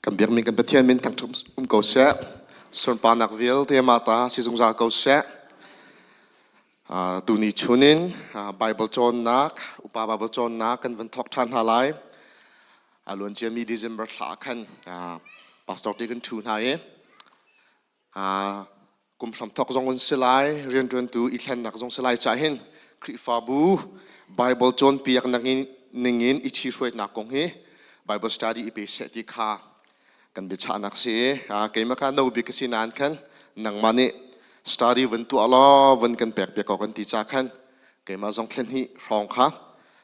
Kan biakmi kan Pathian min thangṭhat um ko seh. Sunparnak vialte amah ta si zungzal ko seh. Tuni chunin Bible cawnnak, upa Bible cawnnak kan van thawk ṭhan hna lai. A luan ciami December thla khan pastor te kan ṭhu hna i kum hramthawk zong an si lai, rianṭuantu i thlennak zong si lai cah hin Khrihfabu Bible cawnpiak ningin i ṭhihruainak kong hi Bible study i pe seh ti kha kan biachahnak si. Keimah kha no bik ka si nain khan nangmah nih study vun tuah law vun kan pek piak ko kan ti ca khan keimah zong thlen hnih hrawng kha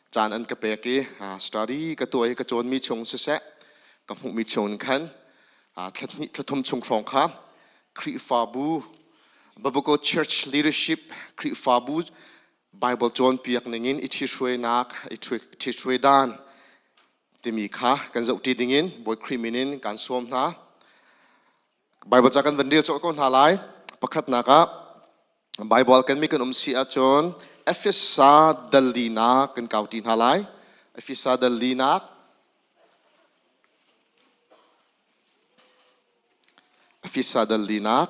caan an ka pek i study ka tuah i ka cawnmi chung siseh ka hmuhmi chung khan thla thum chung hrawng kha Khrihfabu Biblical Church Leadership Khrihfabu Bible cawnpiak ningin i ṭhihruainak i ṭhihruai dan timi kha kan zohṭi dingin Bawi Khrih min in kan sawm hna. Bible ca kan van rel cawk ko hna lai. Pakhatnak ah Bible kan mi kan um si ahcun Efesa dal linak kan kau ti hna lai. Efesa dal linak Efesa dal linak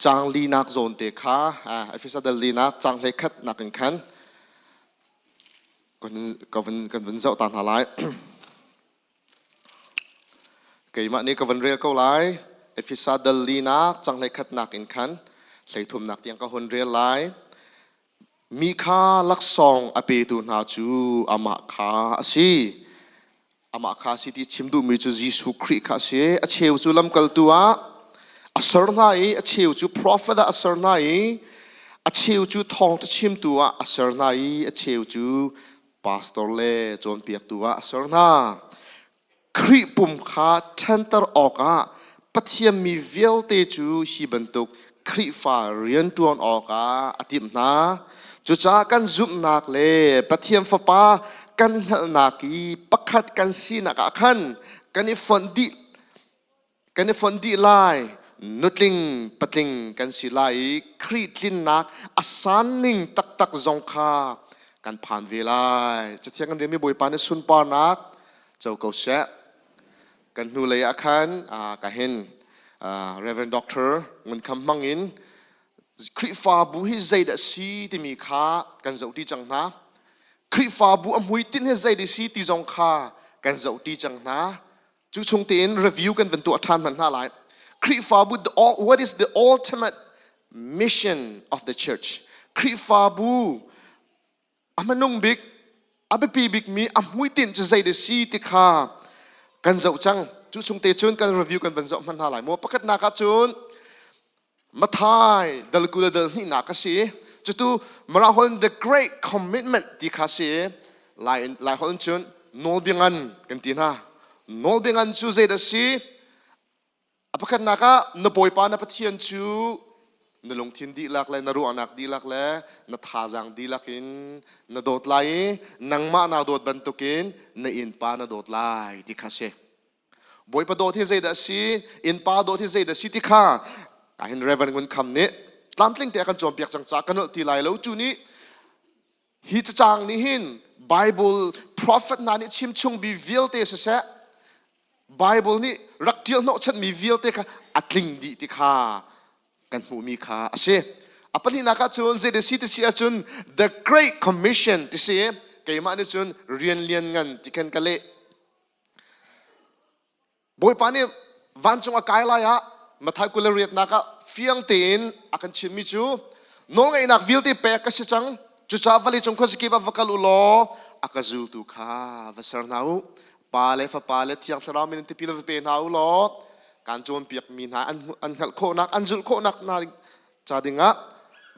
caang linak zawn te kha Efesa dal linak caang hlei khat nak in khan kan vun zoh ta hna lai. Keimah nih ka van rel ko lai. Efesa dal linak caang hlei khatnak in khan hlei thumnak tiang ka hun rel lai. Mi kha laksawng a petu hna cu amah kha a si. Amah kha a si ti chim duhmi cu Jesuh Khrih kha a si. A cheu cu lamkaltu ah a ser hna i a cheu cu profet ah a ser hna i a cheu cu thawngṭha chimtu ah a ser hna i a cheu cu pastor le cawnpiaktu ah a ser hna. Khrih pum kha ṭhanter awkah Pathian mi vialte cu hi bantuk Khrihfa rianṭuan awkah a timh hna. Cucaah kan zumhnak le Pathian Fapa kan hngalhnak i pakhat kan sinak ah khan kan i fonh dih kan i fonh dih lai. Nutling patling kan si lai i Khrih tlinnak a sanning taktak zong kha kan phan ve lai. Cathiang kan relmi Bawipa nih sunparnak co ko seh. Kan hnulei ah khan ka hin Reverend Doctor Ngun Kham hmang in Khrihfabu hi zeidah si timi kha kan zohṭi cang hna. Khrihfabu a hmuitinh hi zeidah si ti zong kha kan zohṭi cang hna. Cu chung tein review kan van tuah ṭhan hmanh hna lai. Khrihfabu, what is the ultimate mission of the church? Khrihfabu a hmanung bik a biapi bikmi a hmuitinh cu zei dah si ti kha kan zoh cang. Cu chung te cun kan review kan van zoh hman hna lai maw? Pakhatnak ah cun Mathai dal 20 le dal hnihnak a si. Cutu Mirang holh in the great commitment ti kha si. Lai Lai holh in cun nawlbia ngan kan ti hna. Nawlbia ngan cu zei dah si? A pakhatnak ah na Bawipa na Pathian cu na lungthin dihlak le na ruahnak dihlak le na thazaang dihlak in na dawt lai i nangmah naa dawt bantukin na innpa na dawt lai ti kha si. Bawipa dawt hi zeidah a si, innpa dawt hi zeidah a si ti kha kahin Reverend Ngun Kham nih tlamtling te a kan cawnpiak cang caah ka nolh ti lai lo. Cu nih Hi cacang nih hin Bible prophet hna nih chimchung bi vialte siseh Bible nih rak ṭial hnawhchanmi vialte kha a tling dih ti kha kan hmuhmi kha a si. A pahnihnak ah cun zei si ti si ahcun the great commission ti si keimah nih cun rian lian ngan ti khan ka leh. Bawipa nih vancung a kai lai ah Matthai 28 ah fiang tein a kan chimmi cu nawlngeihnak vialte pek ka si cang. Cucaah vawleicung khuazakip ah va kal u law a ka zultu kha va ser hna u. Pa le Fapa le Thiang Thlarau min in tipil va pe hna u law kan cawnpiakmi hna an hngalh khawhnak an zulh khawhnak hna ca dingah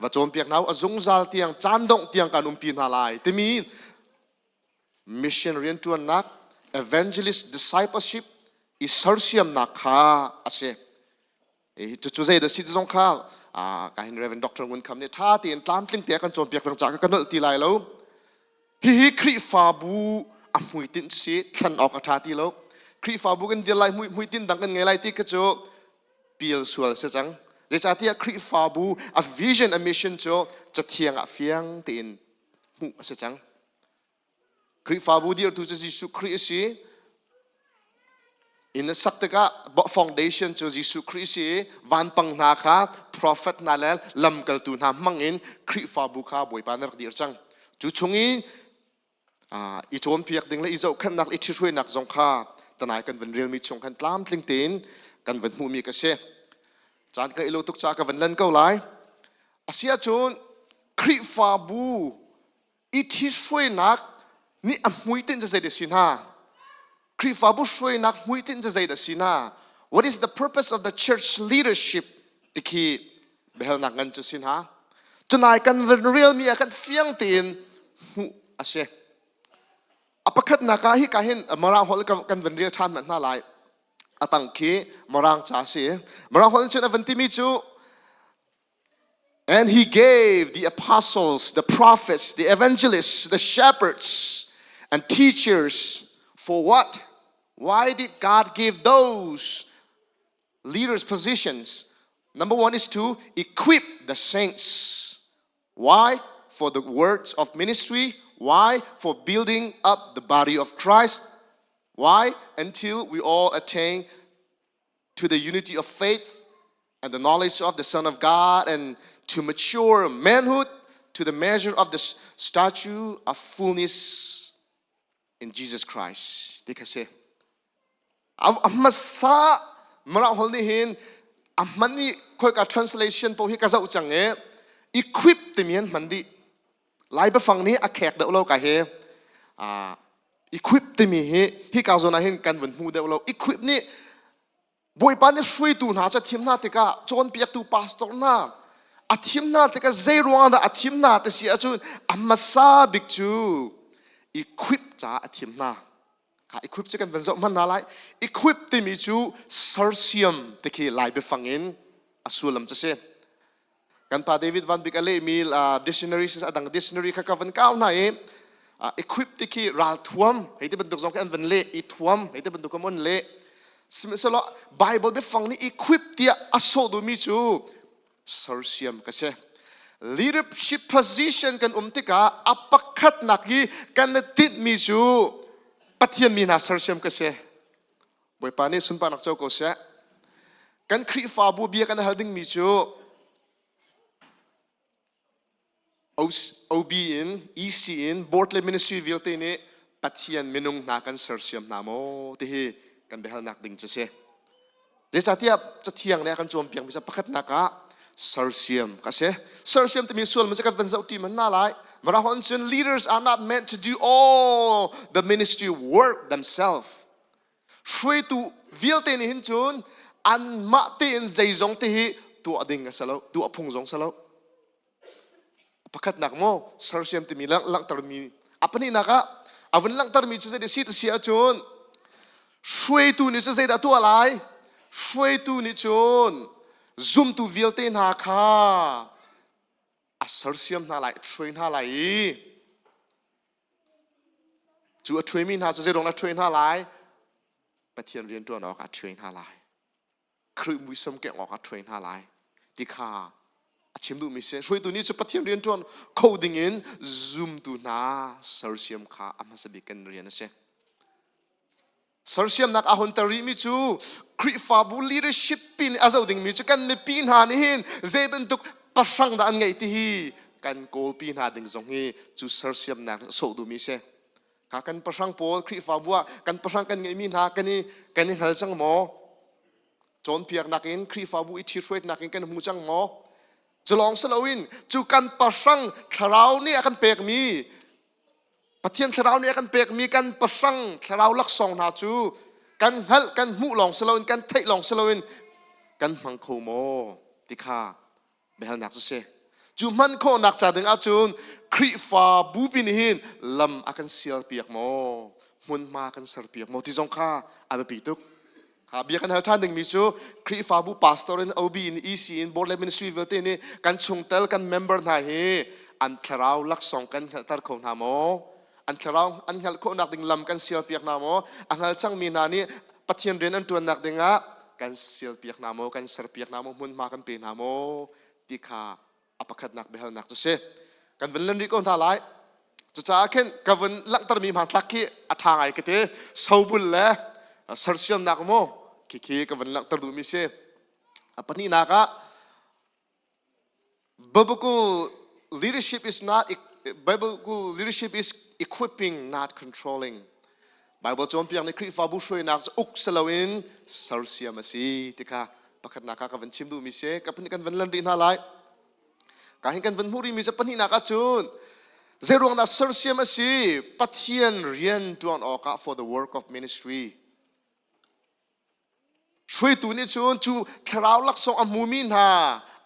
va cawnpiak hna u. A zungzal tiang caan dongh tiang kan umpi hna lai timi mission rianṭuannak evangelist discipleship i sersiamnak kha a si. Cucu zeidah si ti zong kha ka hin Reverend Dr. Ngun Kham nih ṭha tein tlamtling te kan cawnpiak cang caah ka nolh ti lai lo. Hihi Khrihfabu a hmuitinh si thlen awk a ṭha ti lo. Khrihfabu kan dir lai hmuitinh dang kan ngei lai ti kha cu pial sual si cang. Zeicahtiah Khrihfabu a vision a mission cu Cathiang ah fiang tein hmuh a si cang. Khrihfabu dirtu cu Jesuh Khrih a si. Inn a sak tikah foundation cu Jesuh Khrih si i vanpang hna kha prophet hna le lamkaltu hna hmang in Khrihfabu kha Bawipa na rak dir cang. Cu chung i i cawnpiak ding le i zohkhenhnak i ṭhithruainak zong kha tanai kan van relmi chung khan tlamtling tein kan van hmuhmi ka si. Caan ka ilo tuk caah ka van lan ko lai. Asiahcun Khrihfabu i ṭhithruainak nih a hmuitinh cu zeidah a si hna? Khrihfabu hruainak hmuitinh cu zeidah a si hna? What is the purpose of the church leadership? Ti khi biahalnak ngan cu si hna. Tunai kan van relmi ah khan fiang tein hmuh a si. A pakhatnak ah hika hin Mirang holh kan van rel ṭhan hmanh hna lai. A tang khi Mirang ca a si. Mirang holh in cun a van timi cu And he gave the apostles, the prophets, the evangelists, the shepherds, and teachers for what? Why did God give those leaders positions? Number one is to equip the saints. Why? For the words of ministry. Why? For building up the body of Christ. Why? Until we all attain to the unity of faith and the knowledge of the Son of God and to mature manhood to the measure of the statue of fullness in Jesus Christ. Ti kha si. A hmasa Mirang holh nih hin a hman i khoika translation paoh hi ka zoh cang i equip timi an hman dih. Lai biafang nih a khek deuh lo ka hi. Equip timi hi hika zawn ah hin kan vun hmu deuh lo. Equip nih Bawipa nih hruaitu hna cu a thim hna tikah cawnpiaktu pastor hna a thim hna tikah zei ruangah dah a thim hna ti si ahcun a hmasa bik cu equip caah a thim hna. Kha equip cu kan van zoh hman hna lai. Equip timi cu sersiam ti khi Lai biafang in a sullam cu si. Kan pa David Van Bik a lehmi dictionary a dang dictionary kha ka van kau hna i equip ti khi ralthuam hei ti bantuk zong khi an van leh i thuam hei ti bantuk an on leh. Sihmanhsehlaw Bible biafang nih equip tiah a sawh duhmi cu sersiam ka si. Leadership position kan um tikah a pakhatnak hi kan i tinhmi cu Pathian mi hna sersiam ka si. Bawipa nih sunparnak co ko seh. Kan Khrihfabu bia kan hal dingmi cu OB in, EC in, board le ministry vialte nih Pathian minung hna kan sersiam hna maw ti hi kan biahalnak ding cu si. Zeicahtiah Cathiang nih a kan cawnpiakmi cu pakhatnak ah sersiam ka si. Sersiam timi sual cu kan van zoh ṭi hmanh hna lai. Mirang cun leaders are not meant to do all the ministry work themselves. Hruaitu vialte nih hin cun anmah tein zeizong te hi tuah ding a si lo, tuah phung zong si lo. Pakhatnak maw sersiam timi langhtermi a pahnihnak ah a vun langhtermi cu zei si ti si ahcun hruaitu nih cu zeidah tuah lai? Hruaitu nih cun zumtu vialte hna kha a sersiam hna lai, a hruai hna lai i Cu a ṭhuaimi hna cu zeiruang dah a ṭhuai hna lai? Pathian rian ṭuan awkah a ṭhuai hna lai. Khrih muisam kengh awkah a ṭhuai hna lai ti kha a chim duhmi si. Hruaitu nih cu Pathian rian ṭuan kho dingin zumtu hna sersiam kha a hmasa bik kan rian a si. Sersiamnak a hun ter rihmi cu Khrihfabu leadership pi nih a zoh dingmi cu kan mipi hna nih hin zei bantuk pahrang dah an ngeih ti hi kan kawlpi hna ding zong hi cu sersiamnak sawh duhmi si. Kha kan pahrang pawl Khrihfabu ah kan pahrang kan ngeihmi hna kan i kan i hngal cang maw? Cawnpiaknak in Khrihfabu i ṭhithruaitnak in kan hmu cang maw? Cu lawng si loin cu kan pahrang thlarau nih a kan pekmi Pathian thlarau nih a kan pekmi kan pahrang thlarau laksawng hna cu kan hngalh kan hmuh lawng si loin kan theih lawng si loin kan hmang kho maw ti kha biahalnak cu si. Cu hman khawhnak ca ding ahcun Khrihfa bupi nih hin lam a kan sialpiak maw hmunhma kan serpiak maw ti zong kha a biapi tuk. Kha bia kan hal ṭhan dingmi cu Khrihfabu pastor in OB in EC in board le ministry vialte nih kan chungtel kan member hna hi an thlarau laksawng kan hngalhter kho hna maw? An thlarau an hngalh khawhnak ding lam kan sialpiak hna maw? A hngal cangmi hna nih Pathian rian an ṭuannak dingah kan sialpiak hna maw? Kan serpiak hna maw? Hmunhma kan pe hna maw? Ti kha a pakhatnak biahalnak cu si. Kan vun len rih ko hna lai. Cucaah khin ka vun langhtermi hmanthlak khi a ṭha ngai ka ti. Sobul le Sersiamnak maw khikhi ka van langhter duhmi si. A pahnihnak ah Biblical leadership is not Biblical leadership is equipping, not controlling. Bible cawnpiak nih Khrihfabu hruainak cu uk si loin sersiam a si ti kha pakhatnak ah ka van chim duhmi si. Ka kan van lan rih hna lai. Ka hin kan van hmuh rihmi cu pahnihnak ah cun zeiruang dah sersiam a si? Pathian rian ṭuan awkah for the work of ministry. Hruaitu nih cun cu thlarau laksawng a hmumi hna,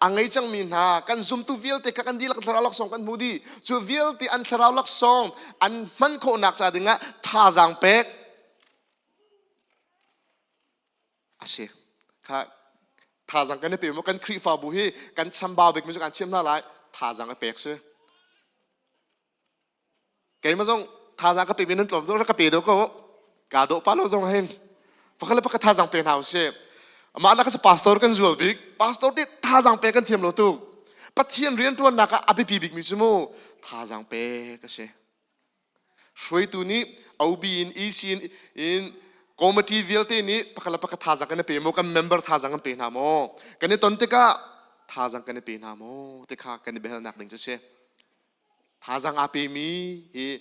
a ngei cangmi hna, kan zumtu vialte kha kan dihlak thlarau laksawng kan hmu dih. Cu vialte an thlarau laksawng an hman khawhnak ca dingah thazaang pek a si. Kha thazaang kan i pe maw? Kan Khrihfabu hi kan chambau bikmi cu kan chim hna lai. Thazaang a pek si. Keimah zong thazaang ka pemi nan tlawm tuk ka pe deuh ko. Kaa dawh pa lo zong hin. Pakhat le pakhat thazaang pe hna usih. Mah nak cu pastor kan zual bik. Pastor nih thazaang pe kan thiam lo tuk. Pathian rianṭuannak ah a biapi bikmi cu mu thazaang pe ka si. Hruaitu nih OB in EC in, in committee vialte nih pakhat le pakhat thazaang kan i pe maw? Kan member thazaang kan pe hna maw? Kan i ton tikah thazaang kan i pe hna maw? Ti kha kan i biahalnak ding cu si. Thazaang aa pemi hi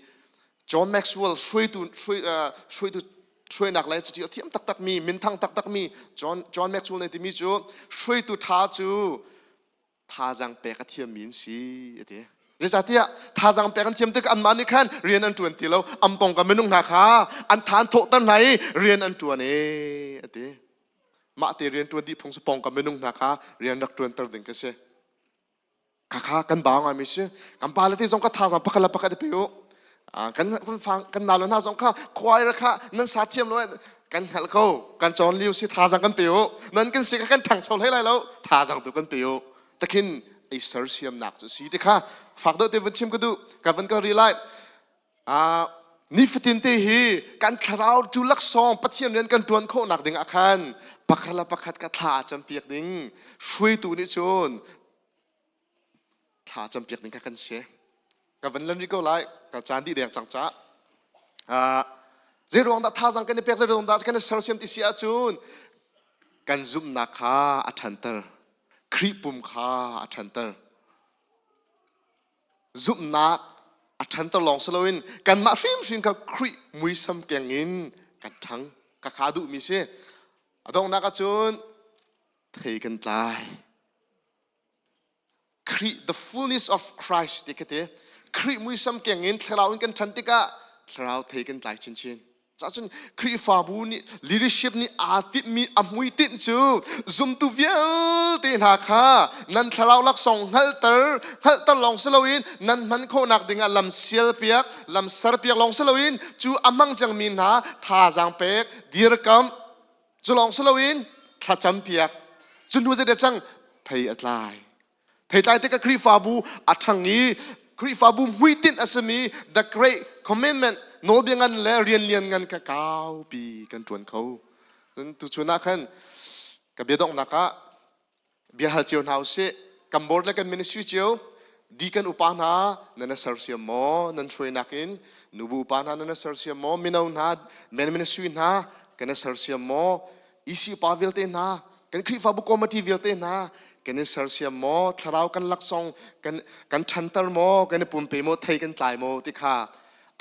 John Maxwell hruaitu hruaitu hruainak le cuti a thiam taktakmi minthang taktakmi John John Maxwell nih timi cu hruaitu ṭha cu thazaang pek a thiammi an si a ti. Zeicahtiah thazaang pek an thiam tikah anmah nih khan rian an ṭuan ti lo an pawngkam minung hna kha an tha an thawhter hna i rian an ṭuan ee a ti. Mah te rian ṭuan dih phung cu pawngkam minung hna kha rian rak ṭuanter ding ka si. Khakha kan bau ngaimi si. Kan pale te zong ka thazaang pakhat le pakhat i pe u. Kan kan kan nau le hna zong kha choir kha nan sa thiam lo kan hngalh ko. Kan cawn lio si thazaang kan pe u. Nan kan si kha kan ṭhangcho hlei lai lo. Thazaang tu kan pe u. Takhin ei sersiamnak cu si ti kha fak deuh te vun chim ka duh. Ka van ka ri lai. Nifatin te hi kan thlarau cu laksawng Pathian rian kan ṭuan khawhnak ding ah khan pakhat le pakhat ka thla a campiak ding hruaitu nih cun thla campiak ding kha kan si. Ka van lan rih ko lai ka caan dih deng cang ca. Zei ruang dah thazaang kan i pek zei ruang dah kan i sersiam ti si ahcun kan zumhnak kha a ṭhanter. Khrih pum kha a ṭhanter. Zumhnak a ṭhanter lawng si loin kanmah hrimhrim kha Khrih muisam keng in kan ṭhang. Ka kha duhmi si. A donghnak ahcun thei kan tlai. Khrih, the fullness of Christ ti kha ti. Khrih muisam keng in thlarau in kan ṭhan tikah thlarau thei kan tlai chinchin. Cahcun Khrihfabu nih leadership nih aa tinhmi a hmuitinh cu zumtu vialte hna kha nan thlarau laksawng hngalhter hngalhter lawng si loin nan hman khawhnak dingah lam sialpiak lam serpiak lawng si loin cu a hmang cangmi hna thazaang pek dirkamh cu lawng si loin thlacam piak cu hnu zeidah cang thei a tlai. Theitlai tikah Khrihfabu a ṭhang i Khrihfabu hmuitinh a simi the great commandment nawlbia ngan le rian lian ngan kha kaupi kan ṭuan kho. Cun tuchun ah khan ka bia donghnak ah bia hal cio hna usih. Kan board le kan ministry cio deacon upa hna nan sersiam maw nan hruainak in nubu upa hna nan sersiam maw mino hna men ministry hna kan sersiam maw EC upa vialte hna kan Khrihfabu committee vialte hna kan i sersiam maw thlarau kan laksawng kan kan ṭhanter maw kan i pumpe maw thei kan tlai maw ti kha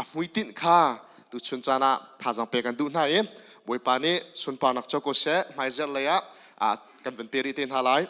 a hmuitinh kha tuchun caan ah thazaang pek kan duh hna i Bawipa nih sunparnak co ko seh hmaizarh lei ah kan van pe rih te hna lai.